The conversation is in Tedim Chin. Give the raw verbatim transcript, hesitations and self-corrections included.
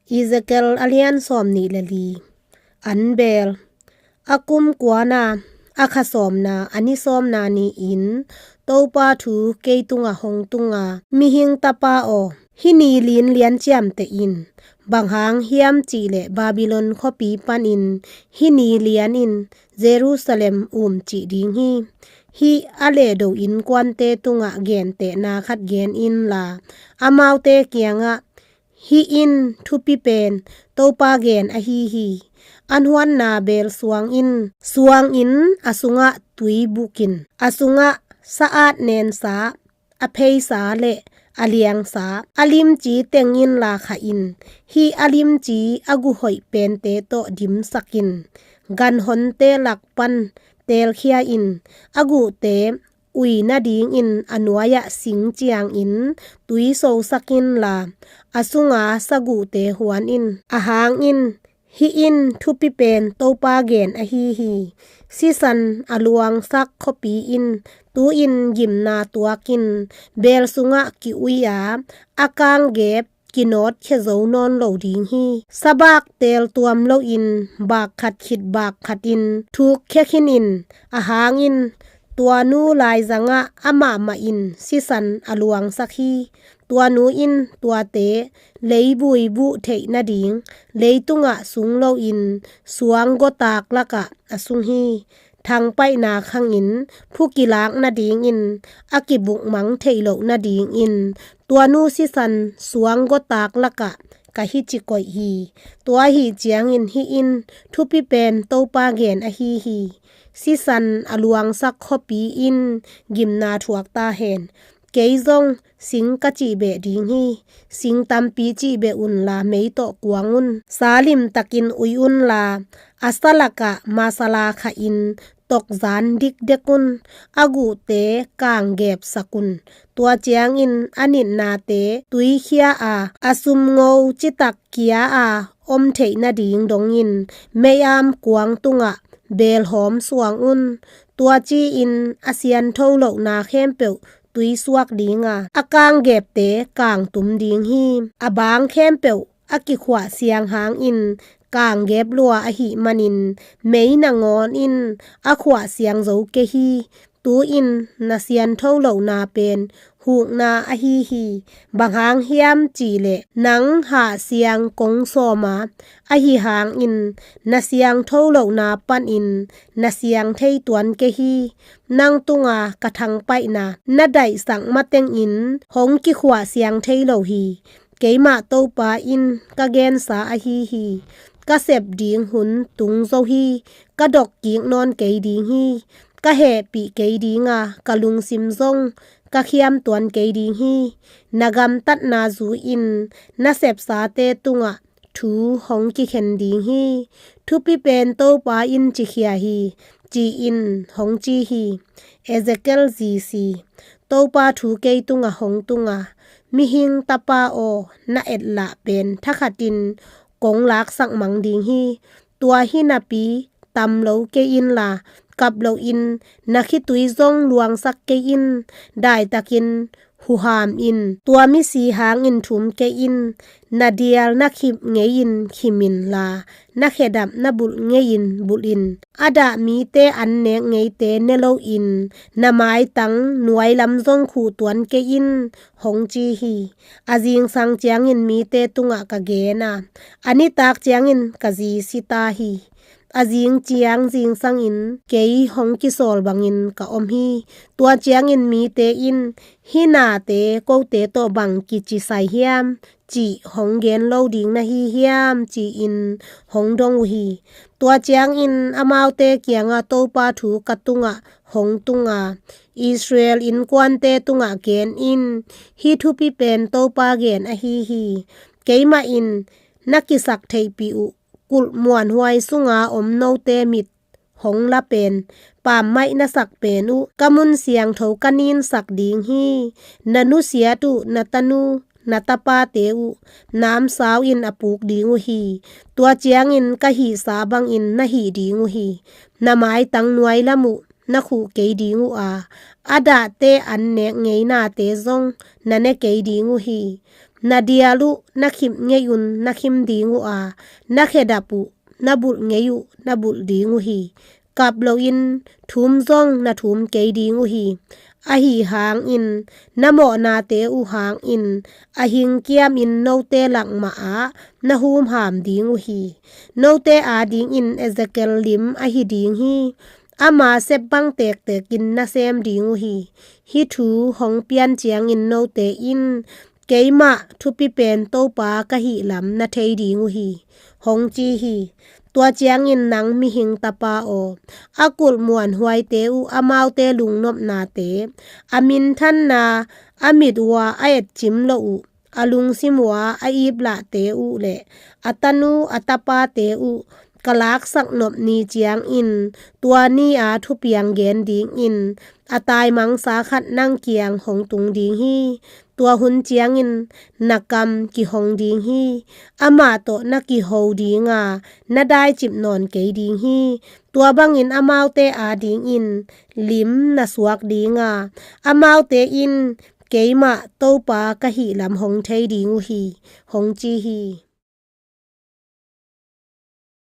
Ezekiel a lian sawmnih le li. Anbel. A kum kuana, a kha sawmna, a ni sawmna ni-in Topa thu kei tungah hong tunga, mihing tapa aw, hih ni lin lian ciamteh in. Bang hang hiam cihleh Babylon khuapi panin hih ni lian in Jerusalem um cih ding hi. Hih a lehdo innkuante tungah gentehna khat gen inla, amaute kiangah, hih in thupi pen Topa gen ahi hi. A nuanna beel suang in, suang in a sungah tui bukin, a sungah sa-at nensa, a pheisa le a liangsa, a limci teng inla khah in, hih a limci a guhoih pente tawh dimsakin, ganhonte lak pan telkhia in, a guhte ui nadingin a nuai-ah sing ciangin tui sosak inla, a sunga saguhte huan in. A hang in, hih in thupi pen Topa gen ahi hi. Sisan a luangsak khuapi in tu-in gimna tuakin beel sungah ki-ui-a, a kanggep kinawtkhia zo nawn lo ding hi. Sabak teel tuam loin bak khat khit bak khatin thukkhia khinin, a hang in, tua nu laizangah amah mah in sisan a luangsak hi. Tua nu in tuate leibui buh theih nading leitungah sung loin suang gawtak lakah a sung hi. Thangpaihna khangin phu kilak nadingin a kibukmang theih loh nadingin tua nu sisan suang gawtak lakah ka hici koih hi. Tua ahi ciangin hih in thupi pen Topa gen ahi hi. Sisan a luangsak khuapi in gimna thuak ta hen. Kei zong sing ka cihbeh ding hi. Sing tampi cihbeh unla mei tawh kuang un. Sa limtakin ui unla, a sa lakah masala khahin tokzan dikdek un. A guhte kanggepsak un. Tua ciangin a nitnate tuikhia a, a sumngo citak kia a om theih nading dongin mei-am kuang tungah beelhawm suang un. Tua ci-in a siantho lohna khempeuh tuisuak dinga, a kanggepte kangtum ding hi. A bang khempeuh a kikhuah siang hangin kanggep lua ahih manin mei nangawn in a khuah siang zo kei hi. Tu-in na siantho lohna pen hukna ahi hi. Bang hang hiam cihleh nang hahsiang kong sawma ahi hangin na siangtho lohna panin na siang thei tuan kei hi. Nang tunga ka thangpaihna na daihsak matengin hong kikhuah siang thei lo hi. Keimah Topa in ka gensa ahi hi. Ka sep ding hun tung zo hi. Ka dok kik nawn kei ding hi. Ka hehpih kei dinga ka lungsim zong ka khiam tuan kei ding hi. Na gamtatna zu-in na sepsate tungah thu hong kikhen ding hi. Thupi pen Topa in cikhia hi, ci-in hong ci hi. Ezekiel G C. Topa thu kei tungah hong tunga, mihing tapa aw, na etlah pen thakhatin kong laksak mang ding hi. Tua hi napi tam lo kei inla, kap loin na khitui zong luangsak kei in. Daitakin huham in. Tua misi hangin thum kei in. Na dial na khip ngei-in khim inla, na khedap na bulh ngei-in bulh in. A dah mite an nek ngeite ne loin na maitang nuailam zong khuh tuan kei in, hong ci hi. A zingsang ciangin mite tungah ka gen a, a nitak ciangin ka zi si ta hi. A zing ciang zingsangin kei hong kisawl bangin ka om hi. Tua ciangin mite in, hih nate kote tawh bang kici sai hiam, cih hong gen lo ding na hi hiam, ci-in hong dong uh hi. Tua ciangin amaute kiangah Topa thu ka tungah hong tunga, Israel innkuante tungah gen in, hih thupi pen Topa gen ahi hi. Keimah in na kisak theihpih uh kulh muanhuai sunga om note mit hong la pen, pammaih na sak pen uh, ka mun siangtho ka ninsak ding hi. Na nusiat uh na tanu, na tapate uh namsau in a puk ding uh hi. Tua ciangin ka hihsa bangin na hih ding uh hi. Na maitang nuailam uh na khuh kei ding uh a, a dahte an nek ngeinate zong na ne kei ding uh hi. Na dial uh na khip ngei-un na khim ding uh a, na khedap uh na bulh ngei uh na bulh ding uh hi. Kap loin thum zong na thum kei ding uh hi. Ahi hangin na mawhnate uh hangin a hingkiamin note lakmah ah na humham ding uh hi. Note adingin Ezekiel lim ahi ding hi. Ama sep bang tektekin na sem ding uh hi. Hih thu hong pian ciangin note in keimah thupi pen Topa ka hih lam na thei ding uh hi. Hong ci hi. Tua ciangin nang mihing tapa aw, a kulh muanhuaite uh amaute lungnopnate, a minthanna, a mit ua a etcim loh uh, a lungsim ua a iplahte uh le a tanu a tapate uh ka laksak nop ni ciangin tua ni-a thupiang gen dingin a taimangsa khat nang kiang hong tung ding hi. Tua hun ciangin na kam kihong ding hi. Amah tawh na kiho dinga na daicip nawn kei ding hi. Tua bangin amaute adingin lim na suak dinga, amaute in keimah Topa ka hih lam hong thei ding uh hi, hong ci hi.